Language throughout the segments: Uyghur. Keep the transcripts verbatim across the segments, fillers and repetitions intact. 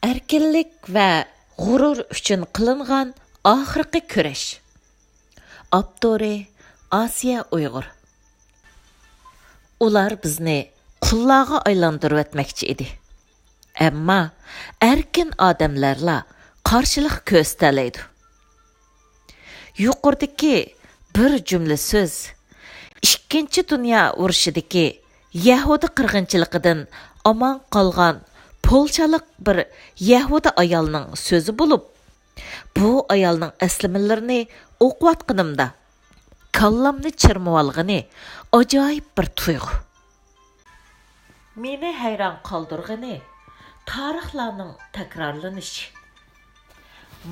ئەركىنلىك ۋە غۇرۇر ئۈچۈن قىلىنغان ئاخىرقى كۈرەش. ئاپتورى: ئاسىيە ئۇيغۇر. ئۇلار بىزنى قۇللارغا ئايلاندۇرۇۋەتمەكچى ئىدى. ئەمما ئەركىن ئادەملەرلا قارشىلىق كۆرسىتەلەيدۇ. يۇقىرىدىكى بىر جۈملە سۆز ئىككىنچى دۇنيا ئۇرۇشىدىكى يەھۇدىي قىرغىنچىلىقىدىن ئامان قالغان پولشالىق بىر يەھۇدىي ئايالنىڭ سۆزى بولۇپ، بۇ ئايالنىڭ ئەسلىمىلىرىنى ئوقۇۋاتقىنىمدا، كاللامنى چىرمىۋالغىنى ئاجايىپ بىر تۇيغۇ. مېنى ھەيران قالدۇرغىنى تارىخلارنىڭ تەكرارلىنىشى.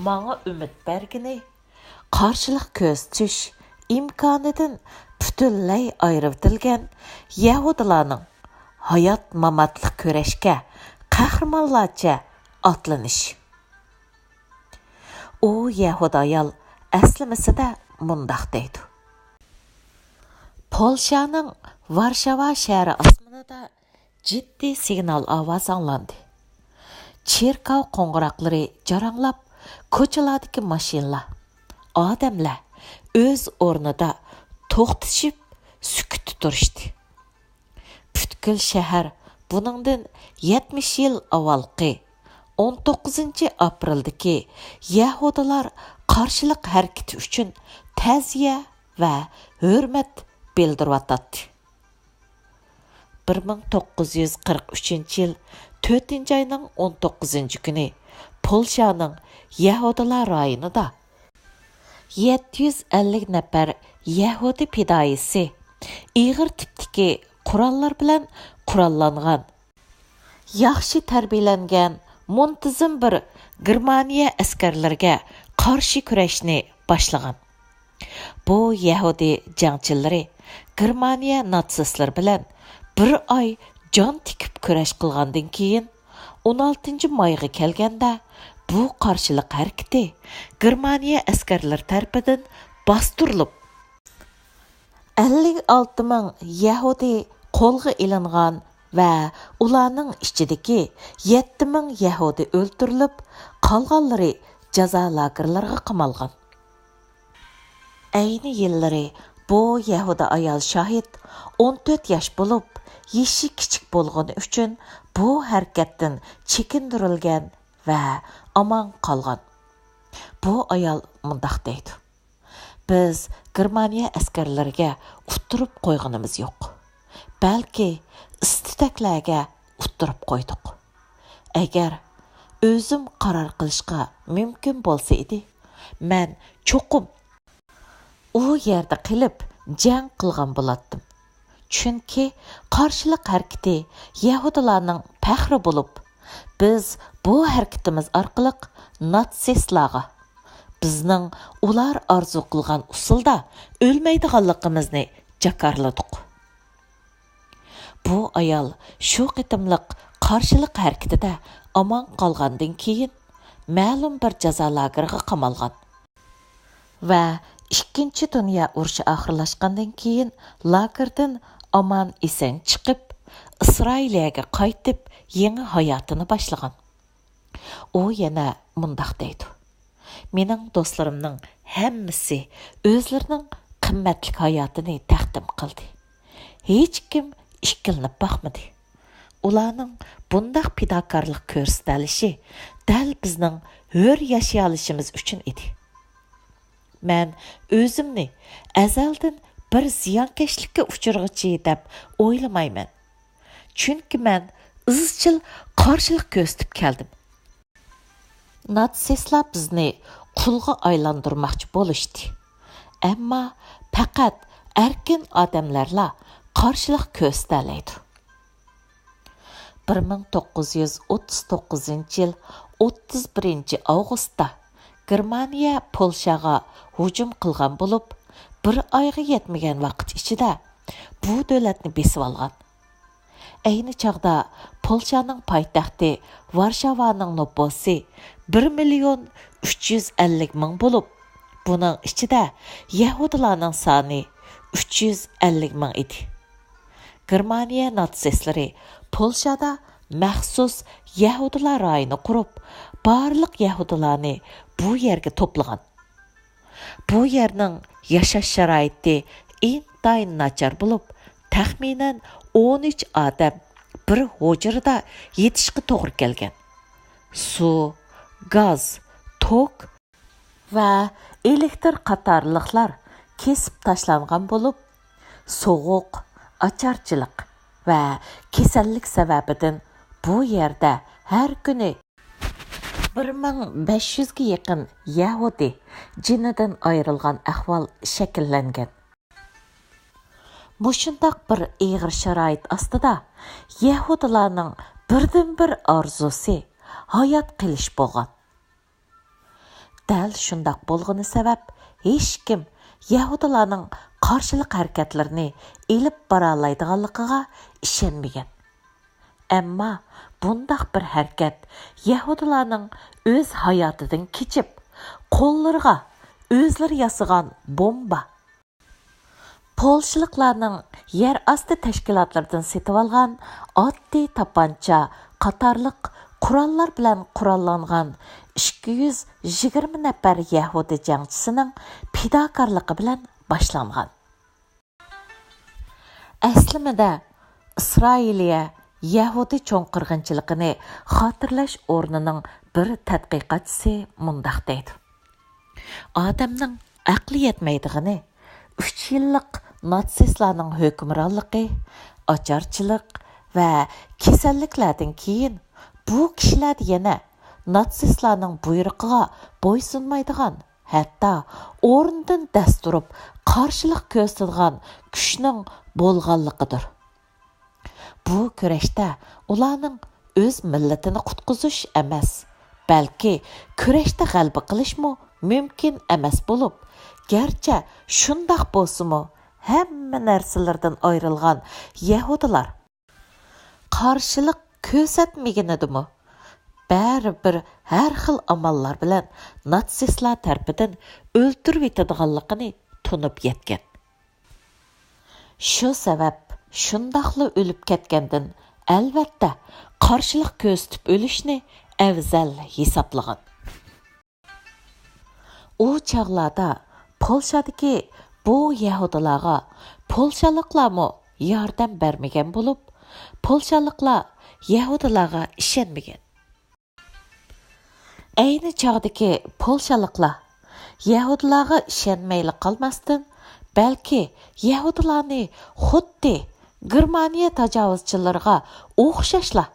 ماڭا ئۈمىد بەرگىنى قارشىلىق كۆرسىتىش ئىمكانىدىن پۈتۈنلەي ئايرىۋېتىلگەن يەھۇدىيلارنىڭ ھايات-ماماتلىق كۈرەشكە قەھرىمانلارچە ئاتلىنىشى. ئۇ يەھۇدىي ئايال ئەسلىمىسىدە مۇنداق دەيدۇ: پولشانىڭ ۋارشاۋا شەھىرى ئاسمىنىدا جىددىي سىگنال ئاۋازى ئاڭلاندى. چېركاۋ قوڭغۇراقلىرى جاراڭلاپ، كوچىلاردىكى ماشىنىلار، ئادەملەر ئۆز ئورنىدا توختىشىپ، سۈكۈتتە تۇرۇشتى. پۈتكۈل شەھەر بۇنىڭدىن يەتمىش يىل ئاۋۋالقى ئون توققۇزىنچى ئاپرېلدىكى يەھۇدىيلار قارشىلىق ھەرىكىتى ئۈچۈن تەزىيە ۋە ھۆرمەت بىلدۈرۈۋاتاتتى. بىر مىڭ توققۇز يۈز قىرىق ئۈچىنچى يىل تۆتىنچى ئاينىڭ ئون توققۇزىنچى كۈنى پولشانىڭ يەھۇدىيلار رايونىدا يەتتە يۈز ئەللىك نەپەر يەھۇدىي پىدائىيسى ئېغىر تىپتىكى قوراللار بىلەن قوراللانغان، ياخشى تەربىيەلەنگەن مۇنتىزىم بىر گېرمانىيە ئەسكەرلىرىگە قارشى كۈرەشنى باشلىغان. بۇ يەھۇدىي جەڭچىلىرى گېرمانىيە ناتسىستلىرى بىلەن بىر ئاي جان تىكىپ كۈرەش قىلغاندىن كېيىن، ئون ئالتىنچى مايغا كەلگەندە، بۇ قارشىلىق ھەرىكىتى گېرمانىيە ئەسكەرلىرى تەرىپىدىن باستۇرۇلۇپ، ئەللىك ئالتە مىڭ يەھۇدىي قولغا ئېلىنغان ۋە ئۇلارنىڭ ئىچىدىكى يەتتە مىڭ يەھۇدىي ئۆلتۈرۈلۈپ، قالغانلىرى جازا لاگېرلىرىغا قامالغان. ئەينى يىللىرى بۇ يەھۇدىي ئايال شاھىت ئون تۆت ياش بولۇپ، يېشى كىچىك بولغىنى ئۈچۈن بۇ ھەرىكەتتىن چېكىندۈرۈلگەن ۋە ئامان قالغان. بۇ ئايال مۇنداق دەيدۇ: بىز گېرمانىيە ئەسكەرلىرىگە ئۇتتۇرۇپ قويغىنىمىز يوق. بەلكى ئىس-تۈتەكلەرگە ئۇتتۇرۇپ قويدۇق. ئەگەر ئۆزۈم قارار قىلىشقا مۇمكىن بولسا ئىدى، مەن چوقۇم ئۇ يەردە قېلىپ جەڭ قىلغان بولاتتىم. چۈنكى قارشىلىق ھەرىكىتى يەھۇدىيلارنىڭ پەخرى بولۇپ، بىز بۇ ھەرىكىتىمىز ئارقىلىق ناتسىستلارغا بىزنىڭ ئۇلار ئارزۇ قىلغان ئۇسۇلدا ئۆلمەيدىغانلىقىمىزنى جاكارلىدۇق. بۇ ئايال شۇ قېتىملىق قارشىلىق ھەرىكىتىدە ئامان قالغاندىن كېيىن، مەلۇم بىر جازا لاگېرىغا قامالغان ۋە ئىككىنچى دۇنيا ئۇرۇشى ئاخىرلاشقاندىن كېيىن، لاگېردىن ئامان-ئېسەن چىقىپ، ئىسرائىلىيەگە قايتىپ، يېڭى ھاياتىنى باشلىغان. ئۇ يەنە مۇنداق دەيدۇ: مېنىڭ دوستلىرىمنىڭ ھەممىسى ئۆزلىرىنىڭ قىممەتلىك ھاياتىنى تەقدىم قىلدى. ھېچكىم ئىككىلىنىپ باقمىدى. ئۇلارنىڭ بۇنداق پىداكارلىق كۆرسىتەلىشى دەل بىزنىڭ ھۆر ياشىيالىشىمىز ئۈچۈن ئىدى. مەن ئۆزۈمنى ئەزەلدىن بىر زىيانكەشلىككە ئۇچرىغۇچى دەپ ئويلىمايمەن. چۈنكى مەن ئىزچىل قارشىلىق كۆرسىتىپ كەلدىم. ناتسىستلار بىزنى قۇلغا ئايلاندۇرماقچى بولۇشتى. ئەمما پەقەت ئەركىن ئادەملەرلا قارشىلىق كۆرسىتەلەيدۇ. بىر مىڭ توققۇز يۈز ئوتتۇز توققۇزىنچى يىل ئوتتۇز بىرىنچى ئاۋغۇستتا گېرمانىيە پولشاغا ھۇجۇم قىلغان بولۇپ، بىر ئايغا يەتمىگەن ۋاقىت ئىچىدە بۇ دۆلەتنى بېسىۋالغان. ئەينى چاغدا پولشانىڭ پايتەختى ۋارشاۋانىڭ نوپۇسى بىر مىليون ئۈچ يۈز ئەللىك مىڭ بولۇپ، بۇنىڭ ئىچىدە يەھۇدىيلارنىڭ سانى ئۈچ يۈز ئەللىك مىڭ ئىدى. گېرمانىيە ناتسىستلىرى پولشادا مەخسۇس يەھۇدىيلار رايونى قۇرۇپ، بارلىق يەھۇدىيلارنى بۇ يەرگە توپلىغان. بۇ يەرنىڭ ياشاش شارائىتى ئىنتايىن ناچار بولۇپ، تەخمىنەن ئون ئۈچ ئادەم بىر ھۇجرىدا يېتىشقا توغرا كەلگەن. سۇ، گاز، توك ۋە ئېلېكتىر قاتارلىقلار كېسىپ تاشلانغان بولۇپ، سوغۇق، ئاچارچىلىق ۋە كېسەللىك سەۋەبىدىن بۇ يەردە ھەر كۈنى بىر مىڭ بەش يۈزگە يېقىن يەھۇدىي جېنىدىن ئايرىلغان ئەھۋال شەكىللەنگەن. مۇشۇنداق بىر ئېغىر شارائىت ئاستىدا يەھۇدىيلارنىڭ بىردىنبىر ئارزۇسى ھايات قېلىش بولغان. دەل شۇنداق بولغىنى سەۋەب، ھېچكىم يەھۇدىيلارنىڭ قارشىلىق ھەرىكەتلىرىنى ئېلىپ بارالايدىغانلىقىغا ئىشەنمىگەن. ئەمما بۇنداق بىر ھەرىكەت يەھۇدىيلارنىڭ ئۆز ھاياتىدىن كېچىپ، قوللىرىغا ئۆزلىرى ياسىغان بومبا، پولشىلىقلارنىڭ يەر ئاستى تەشكىلاتلىرىدىن سېتىۋالغان ئاددىي تاپانچا قاتارلىق قوراللار بىلەن قوراللانغان ئىككى يۈز يىگىرمە نەپەر يەھۇدىي جەڭچىسىنىڭ پىداكارلىقى بىلەن باشلانغان. ئەسلىمىدە ئىسرائىلىيە يەھۇدىي چوڭ قىرغىنچىلىقىنى خاتىرىلەش ئورنىنىڭ بىر تەتقىقاتچىسى مۇنداق دەيدۇ: ئادەمنىڭ ئەقلى يەتمەيدىغىنى ئۈچ يىللىق ناتسىستلارنىڭ ھۆكۈمرانلىقى، ئاچارچىلىق ۋە كېسەللىكلەردىن كېيىن بۇ كىشىلەردە يەنە ناتسىستلارنىڭ بۇيرۇقىغا بويسۇنمايدىغان، ھەتتا ئورنىدىن دەس تۇرۇپ قارشىلىق كۆرسىتىدىغان كۈچنىڭ بولغانلىقىدۇر. بۇ كۈرەشتە ئۇلارنىڭ ئۆز مىللىتىنى قۇتقۇزۇش ئەمەس، بەلكى كۈرەشتە غەلىبە قىلىشمۇ مۇمكىن ئەمەس بولۇپ، گەرچە شۇنداق بولسىمۇ، ھەممە نەرسىلىرىدىن ئايرىلغان يەھۇدىيلار قارشىلىق كۆرسەتمىگىنىدىمۇ، بەرىبىر ھەر خىل ئاماللار بىلەن ناتسىستلار تەرىپىدىن ئۆلتۈرۈۋېتىدىغانلىقىنى تونۇپ يەتكەن. شۇ سەۋەب شۇنداقلا ئۆلۈپ كەتكەندىن، ئەلۋەتتە، قارشىلىق كۆرسىتىپ ئۆلۈشنى ئەۋزەل ھېسابلىغان. ئۇ چاغلاردا پولشادىكى بۇ يەھۇدىيلارغا پولشالىقلارمۇ ياردەم بەرمىگەن بولۇپ، پولشالىقلار يەھۇدىيلارغا ئىشەنمىگەن. ئەينى چاغدىكى پولشالىقلار يەھۇدىيلارغا ئىشەنمەيلا قالماستىن، بەلكى يەھۇدىيلارنى خۇددى گېرمانىيە تاجاۋۇزچىلىرىغا ئوخشاشلا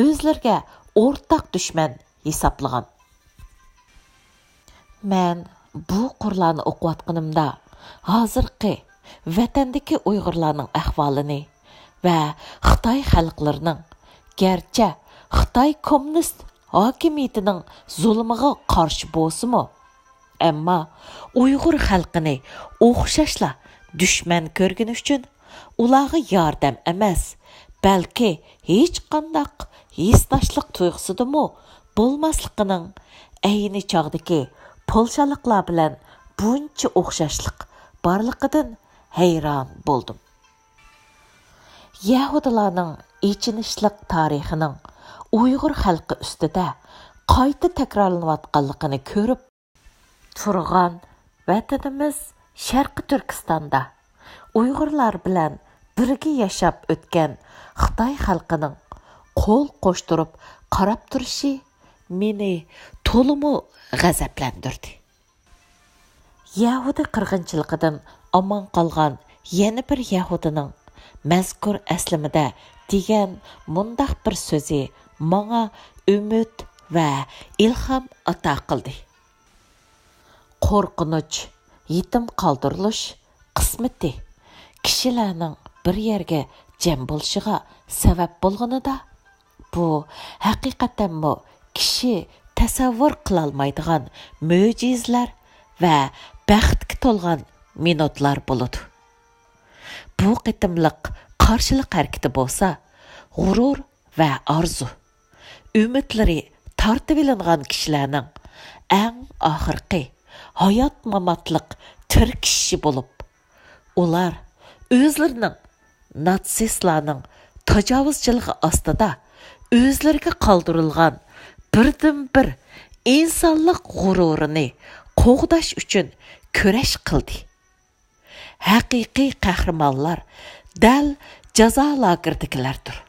ئۆزلىرىگە ئورتاق دۈشمەن ھېسابلىغان. مەن بۇ قۇرلارنى ئوقۇۋاتقىنىمدا، ھازىرقى ۋەتەندىكى ئۇيغۇرلارنىڭ ئەھۋالىنى ۋە خىتاي خەلقلىرىنىڭ، گەرچە خىتاي كوممۇنىست ھاكىمىيىتىنىڭ زۇلۇمىغا قارشى بولسىمۇ، ئەمما ئۇيغۇر خەلقىنى ئوخشاشلا دۈشمەن كۆرگىنى ئۈچۈن ئۇلارغا ياردەم ئەمەس، بەلكى ھېچقانداق ھېسداشلىق تۇيغۇسىدىمۇ بولماسلىقىنىڭ ئەينى چاغدىكى پولشالىقلار بىلەن بۇنچە ئوخشاشلىق بارلىقىدىن ھەيران بولدۇم. يەھۇدىيلارنىڭ ئېچىنىشلىق تارىخىنىڭ ئۇيغۇر خەلقى ئۈستىدە قايتا تەكرارلىنىۋاتقانلىقىنى كۆرۈپ، تۇرغان ۋەتىنىمىز شەرقىي تۈركىستاندا ئۇيغۇرلار بىلەن بىرگە ياشاپ ئۆتكەن خىتاي خەلقىنىڭ قول قوشتۇرۇپ قاراپ تۇرۇشى مېنى تولىمۇ غەزەپلەندۈردى. يەھۇدىي قىرغىنچىلىقىدىن ئامان قالغان يەنە بىر يەھۇدىينىڭ مەزكۇر ئەسلىمىدە دېگەن مۇنداق بىر سۆزى ماڭا ئۈمىد ۋە ئىلھام ئاتا قىلدى. قورقۇنچ، يېتىم قالدۇرۇلۇش قىسمىتى كىشىلەرنىڭ بىر يەرگە جەم بولۇشىغا سەۋەب بولغىنىدا، بۇ ھەقىقەتەنمۇ كىشى تەسەۋۋۇر قىلالمايدىغان مۆجىزىلەر ۋە بەختكە تولغان مىنۇتلار بولىدۇ. بۇ قېتىملىق قارشىلىق ھەرىكىتى بولسا، غۇرۇر ۋە ئارزۇ، ئۈمىدلىرى تارتىۋېلىنغان كىشىلەرنىڭ ئەڭ ئاخىرقى ھايات-ماماتلىق تىركىشىشى بولۇپ، ئۇلار ئۆزلىرىنىڭ ناتسىستلارنىڭ تاجاۋۇزچىلىقى ئاستىدا ئۆزلىرىگە قالدۇرۇلغان بىردىنبىر ئىنسانلىق غۇرۇرىنى قوغداش ئۈچۈن كۈرەش قىلدى. ھەقىقىي قەھرىمانلار دەل جازا لاگېرىدىكىلەردۇر.